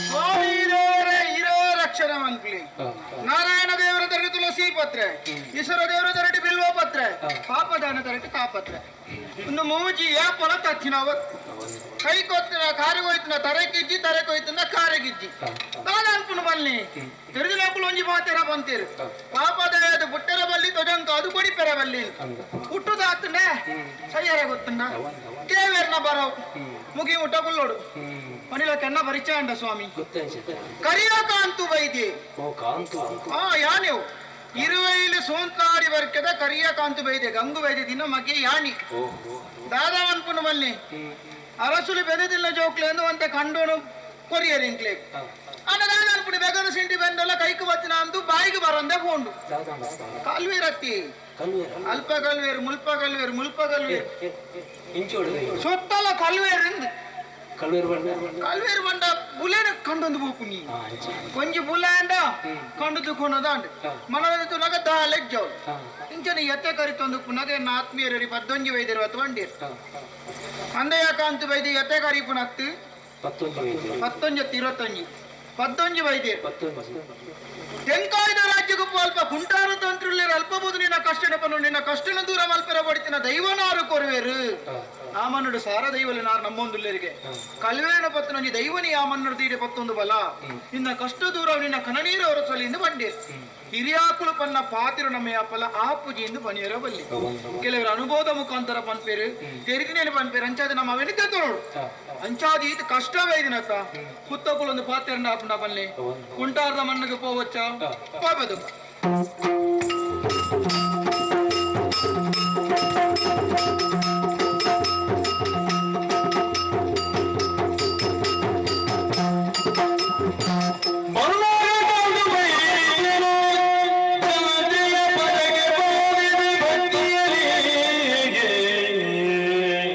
ಸ್ವಾಮಿ ದೇವರೇ ಇರೋ ರಕ್ಷಣೆ ಮನ್ಪ್ಲಿ. ನಾರಾಯಣ ದೇವರ ದರಟಿ ತುಳಸಿ ಪತ್ರೆ, ಈಶ್ವರ ದೇವರ ದರಟಿ ಬಿಲ್ವ ಪತ್ರೆ, ಪಾಪದಾನ ದರಟಿ ತಾಪತ್ರೆ. ಇನ್ನು ಮೂಜಿ ಯಾಪಲ ತಚ್ಚಿನವ ಕೈ ಕೊತ್ತಿನ ಕಾರಿಗೆ ಹೋಯ್ತನ ತರೆ ಕಿಜ್ಜಿ, ತರೆ ಕೊಯ್ತನ ಕಾರೆಗಿಜ್ಜಿ. ದಾದ ಅನ್ಪುನು ಬನ್ನಿ ತೆರೆದಿನಕ್ಕಳು ಒಂಜಿ ಪಾತೆರ ಬಂತೀರು. ಪಾಪದಾಯದ ಬುಟ್ಟರ ಬಲ್ಲಿ ತೊಜಂಕ ಅದು ಕೊಡಿಪೆರ ಬಲ್ಲಿ ಹುಟ್ಟುದಾತನೆ ಸೈಯರ ಗೊತ್ತುಂಡ ದೇವೇರ್ನ ಬರವು ಮುಗಿ ಮುಟ್ಟ ಕುಲ್ಲೋಡು ಮನಿಲ ಕೆನ್ನ ಪರಿಚಯ ಅಂಡ ಸ್ವಾಮಿ ಕರಿಯ ಕಾಂತು ವೈದ್ಯೆ. ಆ ಯಾನೆವು ಇರುವೈಲು ಸೋಂತಾರಿ ವರ್ಗದ ಕರಿಯ ಕಾಂತು ಬೈದೆ ಗಂಗು ವೈದ್ಯ ದಿನ ಮಗೆ ಯಾಣಿ ದಾದಾ ಅನ್ಪುನು ಬಲ್ಲಿ ಅರಸುಲು ಬೆದದಿಲ್ಲ ಜೋಕ್ಲೆ ಎಂದು ಅಂತೆ ಕಂಡೋನು ಕೊರಿಯರ್ ಇಂಕ್ಲೆ ಅನ್ನ ದಾದ ಅನ್ಪುಡಿ ಬೆಗನು ಸಿಂಟಿ ಬೆಂದಲ್ಲ ಕೈಕು ಬತ್ತಿನ ಅಂದು ಬಾಯಿಗೆ ಬರಂದೆ ಫೋಂಡು ಕಾಲ್ವೇರತ್ತಿ ಅಲ್ಪ ಕಲ್ವೇರು ಮುಲ್ಪ ಕಲ್ವೇರು ಮುಲ್ಪ ಕಲ್ವೇರು ಸುತ್ತಲ ಕಲ್ವೇರು ಎಂದು ಕಲ್ವೇರು ಬಂಡ ಬುಲೇನ ಕಂಡೊಂದು ಬೋಕು ನೀ ಕೊಂಜಿ ಬುಲಾಂಡ ಕಂಡು ತುಕೊನದಾಂಡ್ ಮನದ ತುನಗ ದಾಲೆಜ್ಜವು ಇಂಚನ ಎತ್ತೆ ಕರಿತೊಂದು ಪುನಗ ಎನ್ನ ಆತ್ಮೀಯರರಿ ಪದ್ದೊಂಜಿ ವೈದ್ಯರು ಅಥವಾ ಬಂಡೀರ್ ಅಂದೆಯ ಕಾಂತು ವೈದ್ಯ ಎತ್ತೆ ಕರಿಪುನತ್ತು ಪತ್ತೊಂಜಿ ತಿರುವತ್ತೊಂಜಿ ಪದ್ದೊಂಜಿ ವೈದ್ಯರು ತೆಂಕಾಯ್ದ ರಾಜ್ಯಕ್ಕೂ ಅಲ್ಪ ಕುಂಟಾರ ತಂತ್ರುಳ್ಳೇರು ಅಲ್ಪಬಹುದು ನಿನ್ನ ಕಷ್ಟನ ನಿನ್ನ ಕಷ್ಟನ ದೂರ ಮಲ್ಪೆರ ಪಡಿತಿನ ದೈವನಾರು ಕೊರುವೇರು ಆ ಮನ್ನುಡು ಸಾರ ದೈವಲು ನಾರು ನಮ್ಮೊಂದುಲ್ಲೇರಿಗೆ ಕಲ್ವೇಣ ಪತ್ತನೊಂಜಿ ದೈವನಿ ಆ ಮನ್ನುಡು ತೀಡೆ ಪತ್ತೊಂದು ಬಲ ನಿನ್ನ ಕಷ್ಟ ದೂರ ನಿನ್ನ ಕನನೀರು ಅವರ ಸೊಲಿಂದ ಬಂಡೀರ್ ಹಿರಿಯಾಕುಲು ಪನ್ನ ಪಾತಿರು ನಮ್ಮ ಯಾಪಲ ಆ ಪೂಜೆಯಿಂದ ಬನಿಯರ ಬಲ್ಲಿ ಕೆಲವರು ಅನುಭವದ ಮುಖಾಂತರ ಪನ್ಪೇರು ತೆರಿದಿನೇನು ಪನ್ಪೇರು ಅಂಚಾದ ನಮ್ಮ ಅವೆನಿದ್ದ ತೋಡು ಅಂಚಾದ ಈತ ಕಷ್ಟವೇ ಇದನ್ನತ್ತ ಕುತ್ತಕುಲೊಂದು ಪಾತಿರಂಡ ಹಾಪುಂಡ ಬನ್ನಿ ಕುಂಟಾರದ ಮಣ್ಣಿಗೆ ಪೋವಚ್ಚ ಹೋಗದು.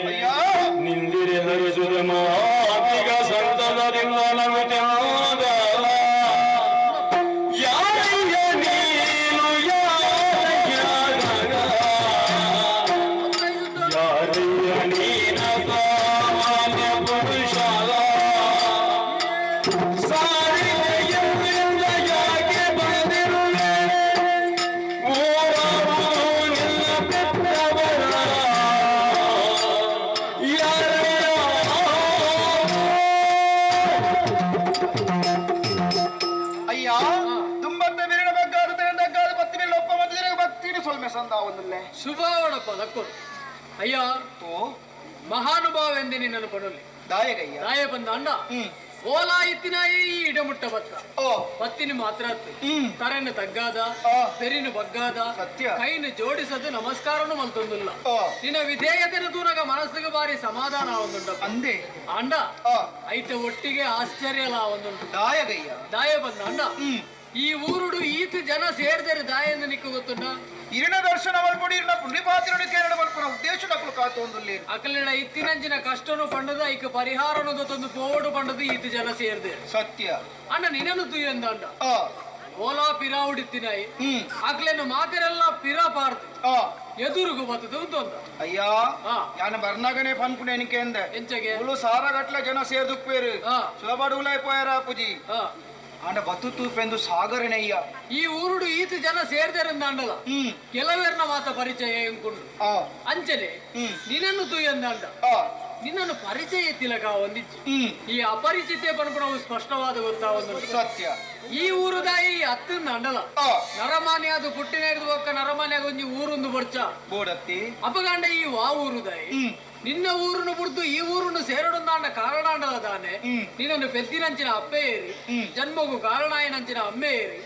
ಅಯ್ಯ. ನಿಂದಿರೆ ಹರಿಸುದ ಮಾತಿಗ ಸಂತಸದಿಂದ ನಮಿತಾದ ಯಾರಯ್ಯ ನೀನು ಯಾರಯ್ಯ ಯಾರಯ್ಯ ನೀನ ಸಾಮಾನ್ಯ ಪುರುಷ ಸಾರಿಗೆ ಎಲ್ಲಿಂದ ಯಾಕೆ ಬಂದಿರುವೆ ಊರಾವುದು ನಿನ್ನ ಪೆತ್ತವರ ಯಾರಯ್ಯ. ಅಯ್ಯ, ತುಂಬತ್ತ ಬಿರಿನ ಬಗ್ಗಾದ ತೆರೆದಗ್ಗಾದ ಪತ್ತಿ ಮೇಲೆ ಒಪ್ಪ ಮತ್ತು ಭಕ್ತಿನ ಸೊಲ್ಮೆ ಸಂದ ಒಂದುಲ್ಲೆ. ಶುಭಾವಣಪ್ಪ ದಕ್ಕೋಡು ಅಯ್ಯ. ಓ. ಮಹಾನುಭಾವೆಂದೇ ನಿನ್ನನ್ನು ಪಡಲಿ. ದಾಯಕಯ್ಯ. ರಾಯ ಬಂದ ಅಣ್ಣ. ಓಲಾ ಇತ್ತಿನಾಯಿ ಈ ಇಡಮುಟ್ಟ ಬತ್ತ. ಪತ್ತಿನ ಮಾತ್ರ ತರೆಯನ್ನು ತಗ್ಗಾದ ಬೆರಿನು ಬಗ್ಗಾದ ಸತ್ಯ. ಕೈನು ಜೋಡಿಸದು ನಮಸ್ಕಾರನು ಮಲ್ತೊಂದುಲ್ಲ. ನಿನ್ನ ವಿಧೇಯತೆನ ತೂನಗ ಮನಸ್ಸಿಗೆ ಬಾರಿ ಸಮಾಧಾನ ಒಂದುಂಟಪ್ಪ. ಅಂದೆ. ಅಂಡ ಐತ ಒಟ್ಟಿಗೆ ಆಶ್ಚರ್ಯಲ ಒಂದುಂಟು. ದಾಯಕಯ್ಯ. ದಾಯ ಬಂದ ಅಣ್ಣ ಈ ಊರುಡು ಈತ ಜನ ಸೇರ್ದರೆ ದಾಯ ಎಂದು ನಿಕ್ಕು ಗೊತ್ತುಂಡ. ಇರಿನ ದರ್ಶನ ಮಲ್ಪಡಿ ಇರಿನ ಪುಣ್ಯಪಾತ್ರನು ಕೇರಳ ಮಲ್ಪನ ಉದ್ದೇಶ ನಕಲು ಕಾತು ಒಂದುಲ್ಲೇನು. ಅಕಲಿನ ಇತ್ತಿನಂಚಿನ ಕಷ್ಟನು ಪಂಡದ ಐಕ ಪರಿಹಾರನು ಗೊತ್ತೊಂದು ಪೋಡು ಪಂಡದು ಈತ ಜನ ಸೇರ್ದೆ. ಸತ್ಯ. ಅಣ್ಣ ನಿನ್ನನ್ನು ತುಯ್ಯಂದ ಅಂಡ. ಓಲಾ ಪಿರಾವುಡಿತ್ತಿನಾಯಿ ಅಕ್ಲೆನು ಮಾತೆರೆಲ್ಲ ಪಿರ ಪಾರ್ದು ಎದುರುಗು ಬತ್ತದು ಉಂಟೊಂದ. ಅಯ್ಯ. ಯಾನ ಬರ್ನಾಗನೆ ಪನ್ಪುಣೆ ಎನಿಕೆ ಅಂದೆ. ಎಂಚಗೆ? ಉಳು ಸಾರಗಟ್ಲೆ ಜನ ಸೇರ್ದುಪ್ಪೇರು. ಸುಲಭ ಪೋಯರ ಪುಜಿ. ಆಂಡ ಬತ್ತು ತೂಪೆಂದು ಸಾಗರಣೆಯ್ಯ. ಈ ಊರುಡು ಈತ ಜನ ಸೇರ್ದೆರಂದ ಅಂಡಲ ಕೆಲವೆರ್ನ ಮಾತ ಪರಿಚಯ ಎಂಕುಂಡು. ಅಂಚನೆ ನಿನ್ನನ್ನು ತುಯ್ಯಂದ ಅಂಡ. ನಿನ್ನನ್ನು ಪರಿಚಯ ತಿಲಕ ಒಂದಿಚ್ಚು. ಈ ಅಪರಿಚಿತೆ ಪನ್ಪುನವು ಸ್ಪಷ್ಟವಾದ ಗೊತ್ತಾವೊಂದು ಸತ್ಯ. ಈ ಊರುದಾಯಿ ಅತ್ತಂದ ಅಂಡಲ ನರಮಾನ್ಯ ಅದು ಪುಟ್ಟಿನ ಹಿಡಿದು ಬೊಕ್ಕ ನರಮಾನ್ಯಾಗ ಒಂಜಿ ಊರೊಂದು ಬರ್ಚ ಬೋಡತ್ತಿ. ಅಪಗಂಡ ಈ ವಾ ಊರುದಾಯಿ ನಿನ್ನ ಊರನ್ನು ಬಿಡ್ದು ಈ ಊರನ್ನು ಸೇರಡೊಂದಾಂಡ ಕಾರಣ ಅಂಡಲ ದಾನೆ. ನಿನ್ನನ್ನು ಪೆದ್ದಿನಂಚಿನ ಅಪ್ಪೆ ಏರಿ, ಜನ್ಮಗು ಕಾರಣಾಯನಂಚಿನ ಅಮ್ಮೆ ಏರಿ,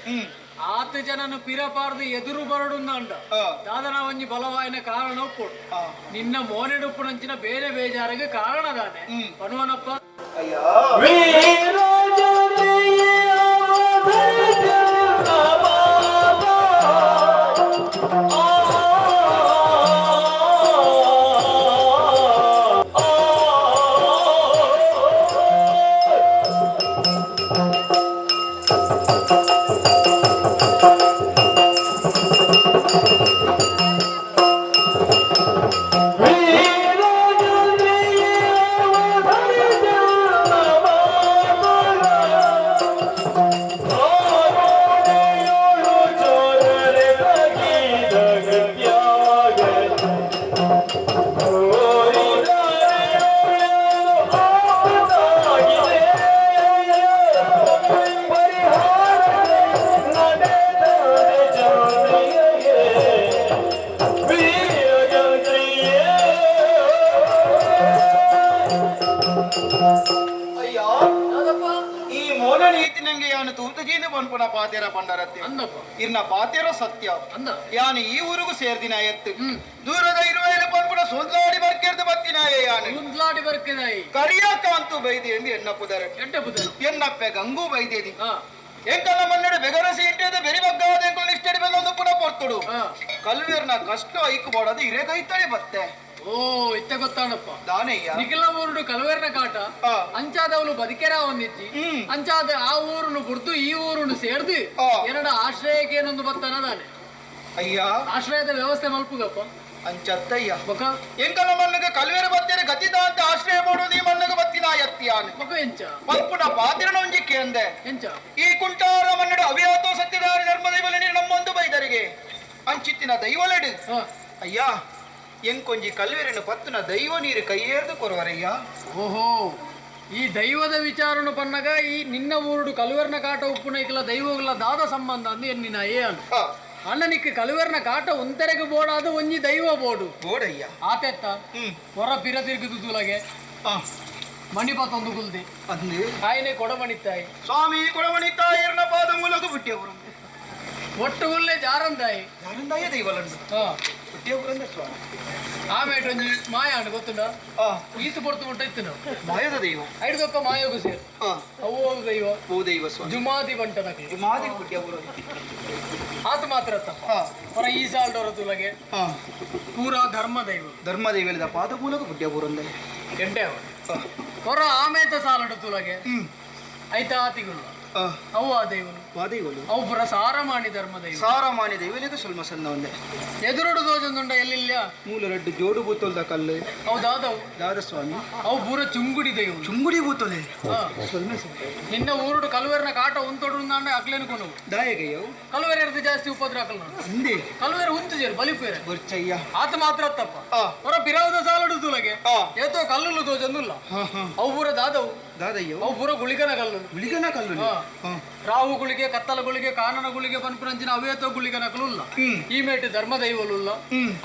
ಆತ ಜನನು ಪಿರಪಾರ್ದು ಎದುರು ಬರಡುಂದಾಂಡ ದಾದನ ಒಂಜಿ ಬಲವಾಯಿನ ಕಾರಣ ಒಪ್ಪುಡು. ನಿನ್ನ ಮೋನೆಡುಪ್ಪುನಂಚಿನ ಬೇರೆ ಬೇಜಾರಿಗೆ ಕಾರಣ ದಾನೆ ಪನುವನಪ್ಪ. ಅಯ್ಯೋ. ವೀರ ಜನಿಯ ಅಯ್ಯೋ, ಈ ಮೋನ ನೀತಿ ನಂಗೆ ಯಾನು ತೂತಜೀಂದ ಪನ್ಪುನ ಪಾತೇರ ಪಂಡರತ್ತೆ. ಅಂದಪ್ಪ. ಇರ್ನ ಪಾತೇರ ಸತ್ಯ. ಅಂದ. ಯಾನು ಈ ಊರಿಗೂ ಸೇರ್ದಿನ ಎತ್ತು ದೂರದ ಇರುವೆಯಲ್ಲಿ ಪನ್ಪುನ ಸೊಂದ್ಲಾಡಿ ಬರ್ಕೇರ್ದು ಬತ್ತಿನಾಯ ಯಾನು. ಮುಂದ್ಲಾಡಿ ಬರ್ಕಿದಾಯಿ. ಕರಿಯಾಕ ಅಂತೂ ಬೈದೆ ಎಂದು ಎನ್ನಪ್ಪುದರೆ. ಎಡ್ಡೆ ಬುದ್ಧನು. ಎನ್ನಪ್ಪೆ ಗಂಗೂ ಬೈದೇದಿ. ಎಂಕಲ್ಲ ಮನ್ನಡೆ ಬೆಗರಸಿ ಇಟ್ಟದ ಬೆರಿ ಬಗ್ಗಾದ ಎಂಕುಲ್ ನಿಷ್ಠೆಡಿ ಬಂದೊಂದು ಪುನ ಪೊರ್ತುಡು. ಕಲ್ವೇರ್ನ ಕಷ್ಟ ಐಕು ಬೋಡದು ಇರೆ ಕೈತಳಿ ಬತ್ತೆ. ಓ, ಇತ್ತ ಗೊತ್ತಾಣಪ್ಪ. ದಾನಯ್ಯ. ನಿಖಿಲ ಊರುಡು ಕಲ್ವೇರ್ನ ಕಾಟ. ಅಂಚಾದವಳು ಬದುಕೆರ ಒಂದಿಜ್ಜಿ. ಅಂಚಾದ ಆ ಊರುನು ಬುಡ್ದು ಈ ಊರುನು ಸೇರ್ದು ಎರಡ ಆಶ್ರಯಕ್ಕೆ ಏನೊಂದು ಬತ್ತನ ದಾನೆ. ಅಯ್ಯ. ಆಶ್ರಯದ ವ್ಯವಸ್ಥೆ ಮಲ್ಪುಗಪ್ಪ. ಅಂಚತ್ತಯ್ಯ. ಬೊಕ. ಎಂಕಲ್ಲ ಮಣ್ಣಗೆ ಕಲ್ವೇರ ಬತ್ತೇರೆ ಗತಿದ ಅಂತ ಆಶ್ರಯ ಮಾಡೋದು ಈ ಮಣ್ಣಗೆ ಬತ್ತಿನ ಎತ್ತಿಯಾನು. ಬೊಕ ಎಂಚ? ಪಲ್ಪುನ ಪಾತಿರನ ಒಂಜಿಕ್ಕೆ ಅಂದೆ. ಎಂಚ? ಈ ಕುಂಟಾರ ಮನ್ನಡ ಅವಿಯಾತೋ ಸತ್ಯದಾರಿ ಧರ್ಮ ದೈವಲೆ ನೀರು ನಮ್ಮೊಂದು ಬೈದರಿಗೆ ಅಂಚಿತ್ತಿನ ದೈವಲೆಡು. ಅಯ್ಯ, ಎಂಕೊಂಜಿ ಕಲ್ವೇರನ್ನು ಪತ್ತುನ ದೈವ ನೀರು ಕೈಯೇರ್ದು ಕೊರುವರಯ್ಯ. ಓಹೋ, ಈ ದೈವದ ವಿಚಾರನು ಪನ್ನಗ ಈ ನಿನ್ನ ಊರುಡು ಕಲುವೆರ್ನ ಕಾಟ ಉಪ್ಪುನೈಕಲ ದೈವಗಳ ದಾದ ಸಂಬಂಧ ಅಂದು ಎನ್ನಿನ ಏ ಅನು. ಅಣ್ಣನಿಕ್ ಕಲುವೆರ್ನ ಕಾಟ ಒಂತೆರೆಗೆ ಬೋಡಾದ ಒಂಜಿ ದೈವ ಬೋಡು. ಬೋಡಯ್ಯ. ಆತೆತ್ತ ಹೊರ ಪಿರ ತಿರುಗಿದು ತುಲಗೆ ಮಣಿಪತ್ತೊಂದು ಕುಲ್ದಿ. ಅಂದು. ಕಾಯಿನೆ ಕೊಡಮಣಿತ್ತಾಯಿ. ಸ್ವಾಮಿ ಕೊಡಮಣಿ ತಾಯಿರ್ನ ಪಾದ ಮೂಲಕ ಬಿಟ್ಟಿಯವರು. ಒಟ್ಟು ಗುಲ್ಲೆ ಜಾರಂದಾಯಿ. ಯಾರಂದಾಯ ದೈವಲಂಡು ಬಿಟ್ಟಿಯವರು ಸ್ವಾಮಿ. ಆಮೇಟು ಒಂಜಿ ಮಾಯ ಅಂಡು ಗೊತ್ತುಂಡ? ಈತು ಪೊರ್ತು ಮುಟ್ಟ ಇತ್ತು ನಾವು. ಮಾಯದ ದೈವ. ಐಡ್ದೊಕ್ಕ ಮಾಯೋಗು ಸೇರು. ಅವು ದೈವ. ಓ ದೈವ ಸ್ವಾಮಿ. ಜುಮಾದಿ ಬಂಟನಕಲಿ. ಮಾದಿಗೆ ಬಿಟ್ಟಿಯವರು. ಆತ ಮಾತ್ರ ತಪ್ಪ. ಹೊರ ಈ ಸಾಲ್ಡೋರ ತುಲಗೆ ಪೂರಾ ಧರ್ಮ ದೈವ. ಧರ್ಮ ದೈವಲಿದ ಪಾದ ಮೂಲಕ ಬಿಟ್ಟಿಯವರು ಅಂದೆ. ಎಡ್ಡೆ ಅವರು ಹೊರ ಆಮೇತ ಸಾಲಡು ತುಲಗೆ ಐತಾತಿಗಳು ಅವು ಆ ದೈವನು. ವಾದೈವಲು. ಅವು ಪುರ ಸಾರಮಾಣಿ ಧರ್ಮ ದೈವ. ಸಾರಮಾನಿ ದೈವಲಿಗೆ ಸುಲ್ಮ ಸಣ್ಣ ಒಂದೆ. ಎದುರುಡು ದೋಜೊಂದುಂಡ ಎಲ್ಲಿಲ್ಲ. ಮೂಲ ರಡ್ಡು ಜೋಡು ಬೂತೊಲ್ದ ಕಲ್ಲು. ಹೌದಾದವು. ದಾದಸ್ವಾಮಿ. ಅವು ಪೂರ ಚುಂಗುಡಿ ದೈವ. ಚುಂಗುಡಿ ಬೂತೊಲೆ. ಸುಲ್ಮೆ. ನಿನ್ನ ಊರುಡು ಕಲ್ವೇರ್ನ ಕಾಟ ಉಂತೊಡು ಅಕ್ಲೇನು ಕೊನು. ದಾಯಗಯ್ಯವು. ಕಲ್ವೇರ್ ಎರ್ದು ಜಾಸ್ತಿ ಉಪದ್ರ ಹಾಕಲ್. ಅಂದೆ. ಕಲ್ವೇರ್ ಉಂತು ಜೇರು ಬಲಿಪೇರೆ. ಬೊರ್ಚಯ್ಯ. ಆತ ಮಾತ್ರ ತಪ್ಪ. ಹೊರ ಬಿರಾವದ ಸಾಲಡು ತುಲಗೆ ಏತೋ ಕಲ್ಲುಲು ದೋಜೊಂದುಲ್ಲ. ಅವು ಪೂರ ದಾದವು. ದಾದಯ್ಯವು. ಅವು ಪೂರ ಗುಳಿಗನ ಕಲ್ಲು. ಗುಳಿಗನ ಕಲ್ಲು. ರಾಹು ಗುಳಿಗೆ, ಕತ್ತಲ ಗುಳಿಗೆ, ಕಾನನ ಗುಳಿಗೆ, ಪನ್ಪುರಂಚಿನ ಅವೇತೋ ಗುಳಿಗನ ಕಲುಲ್ಲ. ಈ ಮೇಟು ಧರ್ಮ ದೈವಲುಲ್ಲ,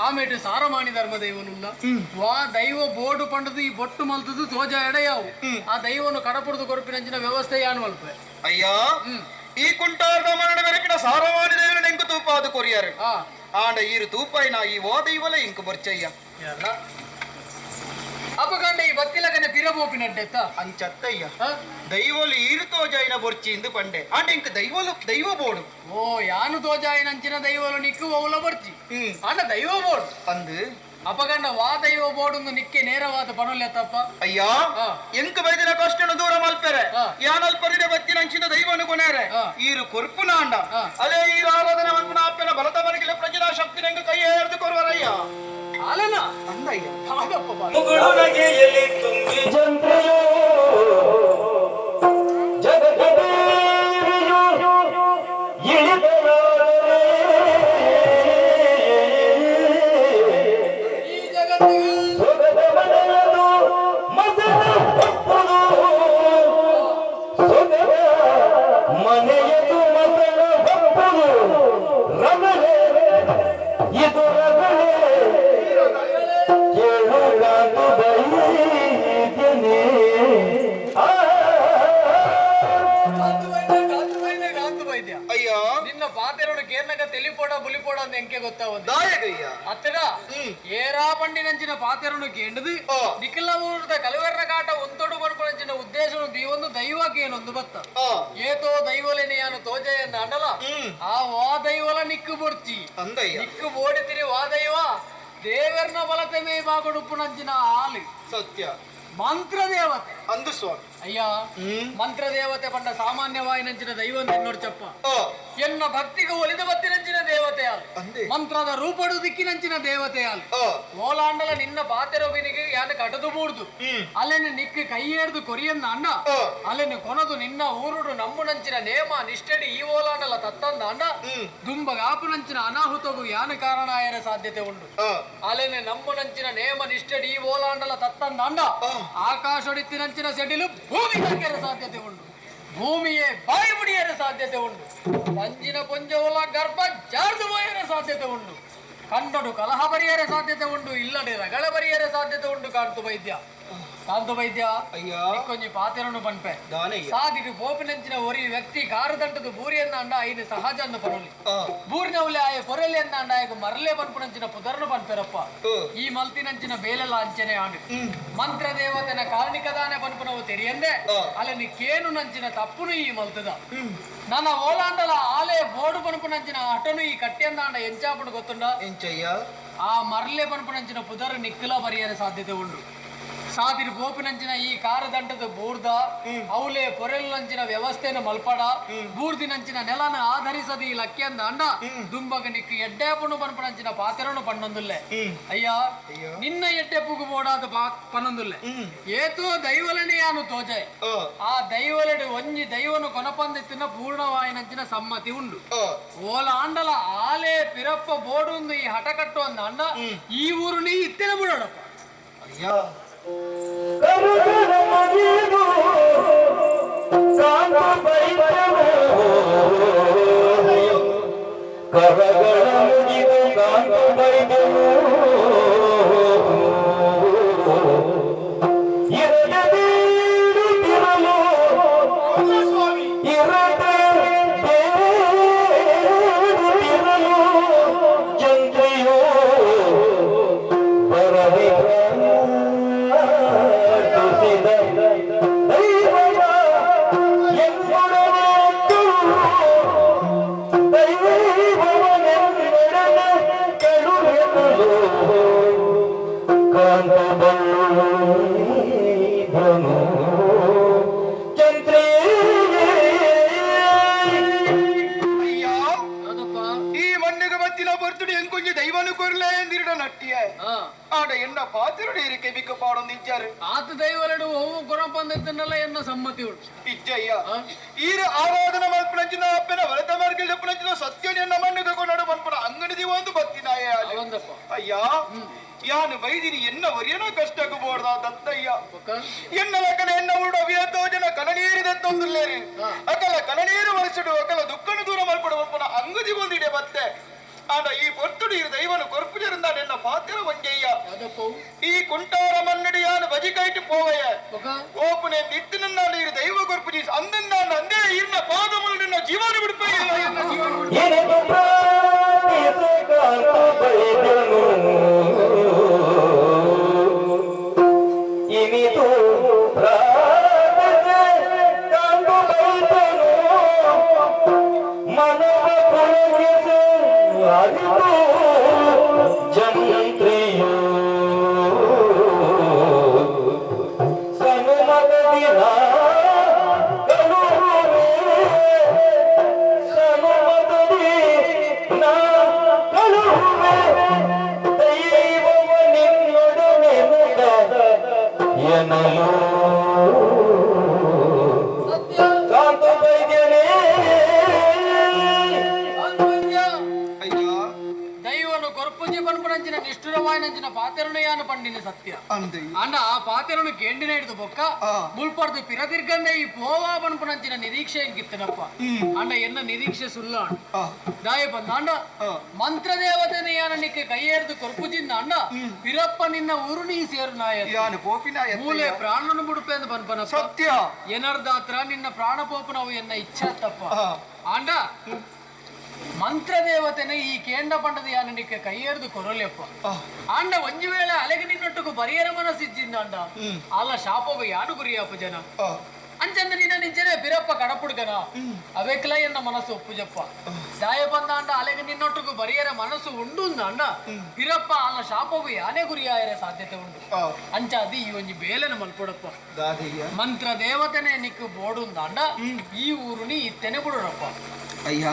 ಆ ಮೇಟು ಸಾರಮಾಣಿ ಧರ್ಮ ದೈವಲುಲ್ಲ. ವಾ ದೈವ ಬೋರ್ಡು ಪಂಡದು ಈ ಬೊಟ್ಟು ಮಲ್ತದು ತೋಜ ಎಡೆಯಾವು ಆ ದೈವನು ಕಡಪುಡ್ದು ಕೊರಪಿನಂಚಿನ ವ್ಯವಸ್ಥೆ ಯಾನು ಮಲ್ಪೆ. ಅಯ್ಯ, ಈ ಕುಂಟಾರದ ಮರಣ ಬೆರಕಿನ ಸಾರಮಾನಿ ದೈವನ ಎಂಕು ತೂಪಾದು ಕೊರಿಯರು. ಆಂಡ ಈರು ತೂಪಾಯಿನ ಈ ವಾ ದೈವಲ ಇಂಕು ಬೊರ್ಚಯ್ಯ. ಅಪಗಂಡ ಈ ಬತ್ತಿಲಗನೆ ಪಿರಬೋಪಿನಡ್ಡೆತ್ತ. ಅಂಚತ್ತಯ್ಯ. ದೈವಲು ಈರು ತೋಜಾಯಿನ ಬೊರ್ಚಿ ಇಂದು ಪಂಡೆ ಆಂಡ ಇಂಕ ದೈವಲು ದೈವ ಬೋಡು. ಓ, ಯಾನು ತೋಜಾಯಿನಂಚಿನ ದೈವಲು ನಿಕ್ಕು ಓಲ ಬರ್ಚಿ. ಆಂಡ ದೈವ ಬೋಡು. ಅಂದು. ಅಪಗಂಡ ವಾ ದೈವ ಬೋಡುಂದು ನಿಕ್ಕೆ ನೇರವಾದ ಪನೊಲ್ಲೆ ತಪ್ಪ. ಅಯ್ಯ, ಎಂಕ ಬೈದಿನ ಕಷ್ಟನು ದೂರ ಮಲ್ಪೆರೆ. ಯಾನಲ್ಪರಿಡೆ ಬತ್ತಿನಂಚಿನ ದೈವನು ಕೊನೇರೆ. ಈರು ಕೊರ್ಪುನಾಂಡ ಅಲೆ ಈರು ಆರಾಧನೆ ಮನ್ಪುನ ಅಪ್ಪನ ಬಲತ ಮನಗಿಲ ಪ್ರಜಾ ಶಕ್ತಿ ನಂಗೆ ಕೈ ಏರ್ದು ಕೊರುವರಯ್ಯ. ಅಲನ. ಅಂದಯ್ಯ. ಹಾಗಪ್ಪ ಬಾ. ಮುಗುಳುನಗೆಯಲ್ಲಿ ತುಂಬಿ ಜಂತ್ರಿಯು ಜಗದೇವಿಯು ಇಳಿದರಾದರೆ ಈ ಜಗತ್ತು ಸೊಗದ ಮನೆಯದು ಕಾಂತು ಬೈದ್ಯನೇ ಆ. ಕಾಂತು ವೈದ್ಯ, ಕಾಂತು ವೈದ್ಯ, ಕಾಂತು ವೈದ್ಯ. ಅಯ್ಯೋ. ನಿನ್ನ ಪಾತೆರಡು ಕೇರ್ನಗ ತೆಲಿಪೋಡ ಬುಲಿಪೋಡ ಅಂತ ಎಂಕೆ ಗೊತ್ತಾವಂದು. ದಾಯಕಯ್ಯ. ಅತ್ತಡ ಏರಾ ಬಂಡಿನಂಚಿನ ಪಾತೆರನು ಕೇಂಡದು ನಿಖಿಲ ಊರದ ಕಲವೆರ್ರ ಕಾಟ ಒಂತೊಡು ಪನ್ಪುನಂಚಿನ ಉದ್ದೇಶನು ದೀವೊಂದು ದೈವಕ್ಕೆ ಏನೊಂದು ಬತ್ತ. ಏತೋ ದೈವಲೆನೆಯಾನು ತೋಜೆಯನ್ನ ಅಂಡಲ ಆ ವಾ ದೈವಲ ನಿಕ್ಕು ಬೊಡ್ಚಿ. ಅಂದಯ್ಯ. ನಿಕ್ಕು ಬೋಡಿತಿರಿ ವಾ ದೈವ ದೇವರ್ನ ಬಲತೆ ಮೇ ಬಾಗುಡುಪ್ಪುನಂಚಿನ ಆಲು. ಸತ್ಯ. ಮಂತ್ರ ದೇವತೆ. ಅಂದು ಸ್ವಾಮಿ. ಅಯ್ಯ, ಮಂತ್ರ ದೇವತೆ ಪಂಡ ಸಾಮಾನ್ಯವಾಯಿನಂಚಿನ ದೈವ ನೋಡ್ ಚಪ್ಪ. ಎನ್ನ ಭಕ್ತಿಗೆ ಒಲಿದ ಬತ್ತಿನಂಚಿನ ದೇವತೆ ಆಲ್. ಅಂದೆ. ಮಂತ್ರದ ರೂಪಡು ದಿಕ್ಕಿನಂಚಿನ ದೇವತೆ ಆಲ್. ಓಲಾಂಡಲ ನಿನ್ನ ಪಾತೆರೊಬಿನಿಗೆ ಯಾನ ಕಟದು ಬೂಡ್ದು ಅಲ್ಲೆನ ನಿಕ್ಕು ಕೈಯೇರ್ದು ಕೊರಿಯನ್ನ ಅಣ್ಣ. ಅಲ್ಲೆನ ಕೊನದು ನಿನ್ನ ಊರುಡು ನಂಬುನಂಚಿನ ನೇಮ ನಿಷ್ಠೆಡಿ ಈ ಓಲಾಂಡಲ ತತ್ತಂದ ಅಣ್ಣ ದುಂಬಗಾಪುನಂಚಿನ ಅನಾಹುತಗು ಯಾನ ಕಾರಣ ಆಯರ ಸಾಧ್ಯತೆ ಉಂಡು. ಅಲೆನೆ ನಂಬುನಂಚಿನ ನೇಮ ನಿಷ್ಠೆಡಿ ಈ ಓಲಾಂಡಲ ತತ್ತಂದ ಅಣ್ಣ ಆಕಾಶೊಡಿತ್ತಿನಂಚಿನ ಸೆಡಿಲು ಭೂಮಿ ಕಕ್ಕೆರ ಸಾಧ್ಯತೆ ಉಂಡು, ಭೂಮಿಯೇ ಬಾಯಿ ಮುಡಿಯರ ಸಾಧ್ಯತೆ ಉಂಡು, ಪಂಜಿನ ಪೊಂಜವುಲ ಗರ್ಭ ಜಾರ್ದು ಹೋಯರ ಸಾಧ್ಯತೆ ಉಂಡು, ಕಂಡಡು ಕಲಹ ಬರಿಯರ ಸಾಧ್ಯತೆ ಉಂಡು, ಇಲ್ಲಡೆ ರಗಳ ಬರಿಯರ ಸಾಧ್ಯತೆ ಉಂಡು. ಕಾಂತು ವೈದ್ಯ, ಕಾಂತು ವೈದ್ಯ. ಅಯ್ಯ. ಕೊಂಜಿ ಪಾತೆರನು ಪನ್ಪೆ. ದಾನಯ್ಯ. ಸಾದಿಡು ಪೋಪಿನಂಚಿನ ಒರಿ ವ್ಯಕ್ತಿ ಕಾರು ದಂಟದು ಬೂರಿಯನ್ನ ಅಂಡ ಐದು ಸಹಜ ಅಂದು ಪನೊಲಿ. ಬೂರಿನವುಲೆ ಆಯ ಕೊರೆಲೆ ಅಂದ ಅಂಡ ಆಯಗ ಮರಲೆ ಪನ್ಪುನಂಚಿನ ಪುದರ್ನು ಪನ್ಪೆರಪ್ಪ. ಈ ಮಲ್ತಿನಂಚಿನ ಬೇಲೆಲ ಅಂಚನೆ ಆಂಡು ಮಂತ್ರ ದೇವತೆನ ಕಾರಣಿಕದಾನೆ ಪನ್ಪುನವು ತೆರಿಯಂದೆ ಅಲ್ಲని ಕೇನು ನಂಚಿನ ತಪ್ಪುನು ಈ ಮಲ್ತದ. ನನ್ನ ಓಲಾಂಡಲ ಆಲೆ ಬೋಡು ಪನ್ಪುನಂಚಿನ ಅಟನು ಈ ಕಟ್ಟೆಂದಾಂಡ ಎಂಚಾಪುಡು ಗೊತ್ತುಂಡ? ಎಂಚಯ್ಯ? ಆ ಮರಲೆ ಪನ್ಪುನಂಚಿನ ಪುದರ್ ನಿಕ್ಕಲ ಬರಿಯರ ಸಾಧ್ಯತೆ ಉಂಡು. ಸಾದಿರು ಗೋಪಿನಂಚಿನ ಈ ಕಾರದಂಟದ ಬೂರ್ದ ಅವಲೆ ಪೊರೆಲ್ನಂಚಿನ ವ್ಯವಸ್ಥೆನ ಮಲ್ಪಡ ಬೂರ್ದಿನಂಚಿನ ನೆಲನ ಆಧರಿಸದ ಈ ಲಕ್ಕಿಯಂದ ಅಂಡ ದುಂಬಗ ನಿಕ್ಕು ಎಡ್ಡೆಪುಣು ಪನ್ಪುನಂಚಿನ ಪಾತೆರನು ಪಣ್ಣೊಂದುಲ್ಲೆ. ಅಯ್ಯ, ನಿನ್ನ ಎಡ್ಡೆಪ್ಪುಗು ಬೋಡಾದ ಪನ್ನೊಂದುಲ್ಲೆ. ಏತೋ ದೈವಲನೆ ಯಾನು ತೋಜೆ. ಆ ದೈವಲೆಡು ಒಂಜಿ ದೈವನು ಕೊನಪಂದಿತ್ತಿನ ಪೂರ್ಣವಾಯಿನಂಚಿನ ಸಮ್ಮತಿ ಉಂಡು. ಓಲ ಆಂಡಲ ಆಲೆ ಪಿರಪ್ಪ ಬೋಡುಂದು ಈ ಹಠ ಕಟ್ಟು ಅಂದ ಅಣ್ಣ ಈ ಊರು ನೀ ಇತ್ತಿನ ಬಿಡೋಣಪ್ಪ. ಅಯ್ಯ. ಕರುಗಳ ಮುಗಿದು ಕಾಂತು ಬೈದ್ಯನು, ಕರಗಳ ಮುಗಿದು ಕಾಂತು ಬೈದ್ಯನು, ಇರಗದೇರುತ್ತಿರಲು ಸ್ವಾಮಿ. ಇರಗದೇರುತ್ತಿರಲು ಜಂತ್ರಿಯೋ ಬರಲಿ ಪ್ರಾರ್ಥಿಸಿದ ದೈವವ ಎಂದೊಡನೆ ದೈವವನೆಂದೊಡನೆ ಕಳುಹಿಸಲು ಕಾಂತ ಬೈದನು ಚಂದ್ರೇ. ಅಯ್ಯ. ಯಾವ್ದಪ್ಪ? ಈ ಮಣ್ಣಿಗೆ ಬತ್ತಿನ ಬರ್ತುಡು ಎಂಕೊಂಜಿ ದೈವನು ಕೊರ್ಲೆ ಎಂದಿರಡ ನಟ್ಟಿಯ. ಆಡ ಎನ್ನ ಪಾತಿರುಡು ಇರಿಕೆ ಬಿಕ್ಕ ಪಾಡೊಂದು ಇಜ್ಜಾರು. ಆತ ದೈವಲೆಡು ಒವ್ವು ಕೊನಪಂದಿತ್ತಿನಲ್ಲ ಎನ್ನ ಸಮ್ಮತಿ ಉಂಟು. ಇಜ್ಜಯ್ಯ. ಈರು ಆರಾಧನ ಮಲ್ಪನಂಚಿನ ಅಪ್ಪನ ವಲತ ಮಾರ್ಗ ಪನಂಚಿನ ಸತ್ಯನ ಎನ್ನ ಮಣ್ಣಿಗೆ ಕೊನಾಡು ಮನ್ಪನ ಅಂಗಡಿ ಒಂದು ಬತ್ತಿನಾಯ. ಅವಂದಪ್ಪ. ಅಯ್ಯ, ಯಾನು ಬೈದಿರಿ ಎನ್ನ ಒರಿಯನೋ ಕಷ್ಟಕ್ಕೂ ಬೋರ್ದ ದತ್ತಯ್ಯ. ಬೊಕ್ಕ? ಎನ್ನ ಲಕನ ಎನ್ನ ಉರುಡ ಅವ್ಯತೋ ಜನ ಕಣನೀರಿದೆತ್ತೊಂದುಲ್ಲೇರಿ. ಅಕಲ ಕಣನೀರು ಮನಸ್ಸುಡು ಅಕಲ ದುಃಖನು ದೂರ ಮಲ್ಪಡು ಮಲ್ಪನ ಅಂಗದಿ ಬಂದಿಡೆ ಬತ್ತೆ. ಆಂಡ ಈ ಪೊರ್ತುಡು ಈ ದೈವನು ಕೊರ್ಪುಜರಿಂದ ನಿನ್ನ ಪಾತ್ರ ಒಂಜಯ್ಯ. ಯಾವ್ದಪ್ಪ? ಈ ಕುಂಟಾರ ಮನ್ನಡಿ ಯಾನು ಬಜಿ ಕೈಟು ಪೋವಯ್ಯ. ಬೊಕ್ಕ? ಓಪನೆ ನಿತ್ತಿನ ನೀರು ದೈವ ಕೊರ್ಪುಜಿ ಅಂದಿಂದ ಅಂದೇ ಇರ್ನ ಪಾದములు ನಿನ್ನ ಜೀವನ ಬಿಡ್ಪಯ್ಯ, ಎನ್ನ ಜೀವನ ಬಿಡ್ಪಯ್ಯ. ಎನಗೆ ಪ್ರಾರ್ಥಿಸೆ ಕಾಂತು ಬೈದನು, ಇನಿತು ಪ್ರಾರ್ಥಿಸೆ ಕಾಂತು ಬೈದನು, ಮನವ ಪುಳಕಿಸೆ ಅರಿತು ಜಂತ್ರಿಯು ಸನುಮತದಿನ ಕಳುಹುವೆ, ಸನುಮತದಿ ನಾ ಕಳುಹುವೆ, ದೈವವ ನಿನ್ನೊಡನೆ ಮುದ ಎನಲು ಸತ್ಯ. ಕಾಂತ ವೈದ್ಯನೇ. ಕಾಂತು ವೈದ್ಯ. ಅಯ್ಯ. ದೈವನು ಕೊರ್ಪುಜಿ ಪನ್ಪುನಂಚಿನ ನಿಷ್ಠುರವಾಯಿನಂಚಿನ ಪಾತೆರನು ಯಾನು ಯಾನು ಪಂಡಿನ ಸತ್ಯ. ಅಂದೆ. ಅಂಡ ಆ ಪಾತೆರನು ಕೇಂಡಿನ ಹಿಡಿದು ಬೊಕ್ಕ ಮುಲ್ಪರ್ದು ಪಿರತಿರ್ಗಂದೆ ಈ ಪೋವಾ ಪನ್ಪುನಂಚಿನ ನಿರೀಕ್ಷೆ ಎಂಕಿತ್ತನಪ್ಪ. ಅಂಡ ಎನ್ನ ನಿರೀಕ್ಷೆ ಸುಲ್ಲ. ದಾಯ ಬಂದಾಂಡ ಮಂತ್ರದೇವತೆನ ಯಾನ ನಿಕ್ಕೆ ಕೈಯೇರ್ದು ಕೊರ್ಪುಜಿಂದ ಅಂಡ ಪಿರಪ್ಪ ನಿನ್ನ ಊರು ನೀ ಸೇರು ನಾಯ. ಯಾನು ಪೋಪಿನ. ಮೂಲೆ ಪ್ರಾಣನು ಬುಡುಪೆ ಅಂತ ಪನ್ಪನಪ್ಪ. ಸತ್ಯ. ಏನರ್ದಾತ್ರ ನಿನ್ನ ಪ್ರಾಣ ಪೋಪನವು ಎನ್ನ ಇಚ್ಛಾ ತಪ್ಪ. ಆಂಡ ಮಂತ್ರದೇವತೆನ ಈ ಕೇಂದ್ರ ಪಂಡದ ಯಾನ ನಿಕ್ಕೆ ಕೈಯೇರ್ದು ಕೊರಲೆಪ್ಪ. ಆಂಡ ಒಂಜಿ ವೇಳೆ ಅಲೆಗೆ ನಿನ್ನೊಟ್ಟುಗು ಬರಿಯರ ಮನಸ್ಸಿಜ್ಜಿಂದ ಅಂಡ ಅಲ್ಲ ಶಾಪವು ಯಾನು ಗುರಿಯಪ್ಪ ಜನ. ಅಂಚಂದ ನಿನ್ನ ನಿಂಚನೆ ಬಿರಪ್ಪ ಕಡಪುಡ್ಗನ ಅವೆಕ್ಲ ಎನ್ನ ಮನಸ್ಸು ಒಪ್ಪುಜಪ್ಪ. ದಾಯ ಬಂದ ಅಂಡ ಅಲೆಗೆ ನಿನ್ನೊಟ್ಟುಗು ಬರಿಯರ ಮನಸ್ಸು ಉಂಡು ಅಂಡ ಬಿರಪ್ಪ ಅಲ್ಲ ಶಾಪವು ಯಾನೇ ಗುರಿಯಾಯರ ಸಾಧ್ಯತೆ ಉಂಡು. ಅಂಚಾದಿ ಈ ಒಂಜಿ ಬೇಲೆನ ಮಲ್ಪೊಡಪ್ಪ. ದಾದಯ್ಯ. ಮಂತ್ರ ದೇವತೆನೆ ನಿಕ್ಕು ಬೋಡುಂದಾಂಡ ಈ ಊರುನಿ ಇತ್ತೆನೆ ಬಿಡೋರಪ್ಪ. ಅಯ್ಯ,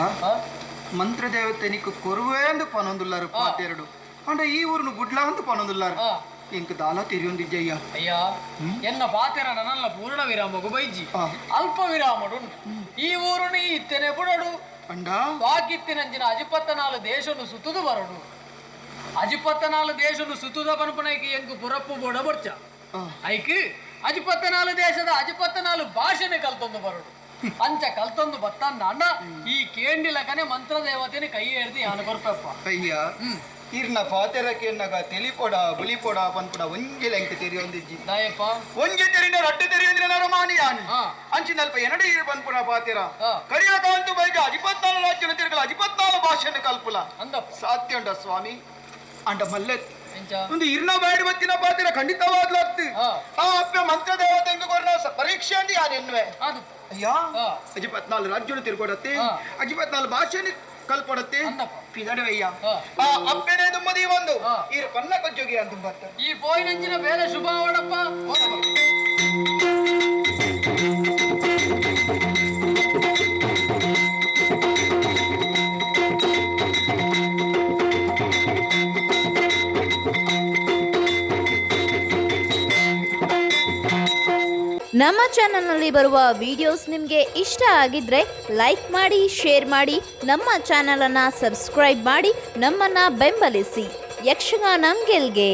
ಮಂತ್ರದೇವತೆ ನಿಕ್ಕು ಕೊರುವೆ ಅಂದು ಪನೊಂದುಲ್ಲಾರು ಪಾತೆರಡು. ಅಂಡ ಈ ಊರುನು ಗುಡ್ಲ ಅಂತ ಪನೊಂದುಲ್ಲಾರು. ಇಂಕ್ ದಾಲ ತೆರಿಯೊಂದಿಜ್ಜಯ್ಯ. ಅಯ್ಯ, ಎನ್ನ ಪಾತೆರ ನನ್ನಲ್ಲ ಪೂರ್ಣ ವಿರಾಮಗು ಬೈಜಿ, ಅಲ್ಪ ವಿರಾಮಡು. ಈ ಊರುನಿ ಇತ್ತೆನೆ ಬುಡಡು. ಅಂಡ ಬಾಕಿತ್ತಿನಂಚಿನ ಅಜಿಪತ್ತನಾಲು ದೇಶನು ಸುತ್ತುದು ಬರಡು. ಅಜಿಪತ್ತನಾಲು ದೇಶನು ಸುತ್ತುದ ಪನ್ಪನೈಕ್ ಎಂಕು ಪುರಪ್ಪು ಬೋಡ ಬರ್ಚ. ಐಕ್ ಅಜಿಪತ್ತನಾಲು ದೇಶದ ಅಜಿಪತ್ತನಾಲು ಭಾಷೆನೆ ಕಲ್ತೊಂದು ಬರಡು. ಅಂಚ ಕಲ್ತೊಂದು ಬತ್ತಂದ ಅಣ್ಣ ಈ ಕೇಂಡಿಲಕನೆ ಮಂತ್ರದೇವತೆನೆ ಕೈ ಹಿಡ್ದು ಯಾನು ಕೊರ್ಪಪ್ಪ. ಅಯ್ಯ, ಇರ್ನ ಪಾತೆರಕ್ಕೆ ತೆಲಿಪೊಡ ಬುಲಿಪೊಡ ಪನ್ಪುಡ ಒಂಜಿ ಲೆಂಕ್ ತೆರಿಯೊಂದಿಜ್ಜಿ. ದಾಯಪ್ಪ. ಒಂಜಿ ತೆರಿನ ರಡ್ಡು ತೆರಿಯೊಂದಿನ ನರಮಾನಿ ಯಾನು. ಅಂಚಿನಲ್ಪ ಎನಡೆ ಇರು ಪನ್ಪುನ ಪಾತೆರ. ಕರಿಯ ಕಾಂತು ಬೈಗ ಅಜಿಪತ್ನಾಲು ರಾಜ್ಯನ ತಿರುಗಲ ಅಜಿಪತ್ನಾಲು ಭಾಷೆನ ಕಲ್ಪುಲ. ಅಂದಪ್ಪ. ಸಾಧ್ಯ ಉಂಡ ಸ್ವಾಮಿ? ಅಂಡ ಮಲ್ಲೆ ಎಂಚ? ಒಂದು ಇರ್ನ ಬಾಡಿ ಬತ್ತಿನ ಪಾತೆರ ಖಂಡಿತವಾಗ್ಲಾಗ್ತು. ಆ ಅಪ್ಪೆ ಮಂತ್ರದೇವತೆ ಎಂಕು ಕೊರ್ನ ಪರೀಕ್ಷೆ ಅಂದು ಯಾನು ಎನ್ನುವೆ. ಅದು. ಅಯ್ಯ, ಅಜಿಪತ್ನಾಲು ರಾಜ್ಯನ ತಿರುಗೊಡತ್ತೆ, ಅಜಿಪತ್ನಾಲು ಭಾಷೆನ ಕಲ್ಪೊಡತ್ತೆ. ಅಂದಪ್ಪ. ಪಿದಡುವಯ್ಯ. ಆ ಅಪ್ಪೆನೇ ತುಂಬದಿ ಒಂದು ಈರು ಪನ್ನ ಕೊಜ್ಜೋಗಿ ಅಂತ ಬರ್ತಾರೆ. ಈ ಪೋಯಿನಂಚಿನ ಬೇರೆ ಶುಭ ಅವಡಪ್ಪ. ನಮ್ಮ ಚಾನಲ್ನಲ್ಲಿ ಬರುವ ವಿಡಿಯೋಸ್ ನಿಮಗೆ ಇಷ್ಟ ಆಗಿದ್ರೆ ಲೈಕ್ ಮಾಡಿ, ಶೇರ್ ಮಾಡಿ, ನಮ್ಮ ಚಾನಲನ್ನು ಸಬ್ಸ್ಕ್ರೈಬ್ ಮಾಡಿ, ನಮ್ಮನ್ನು ಬೆಂಬಲಿಸಿ. ಯಕ್ಷಗಾನ ಗೆಲ್ಗೆ.